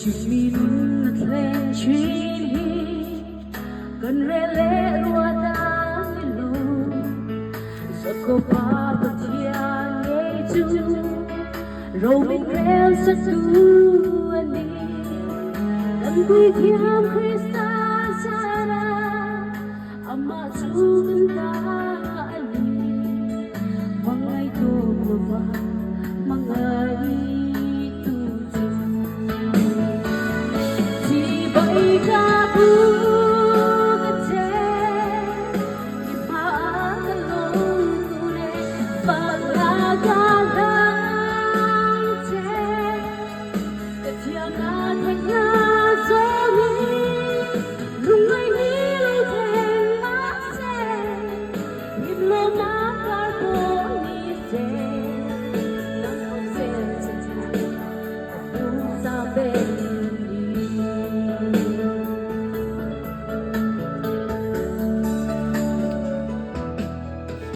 Mihring nun a thleng thin hi kan rel leh ruat a ni lo. Jakoba Pathian ngei chu ro min rel satu a ni. Kan puithiam Krista zara amah chu kan ta a ni. Hmangaih tawp lova hmangaihtu chu. Chibai ka bu ka che, i hmaah ka lawm kun e, fakna ka hlang che, ka thiamna theihna.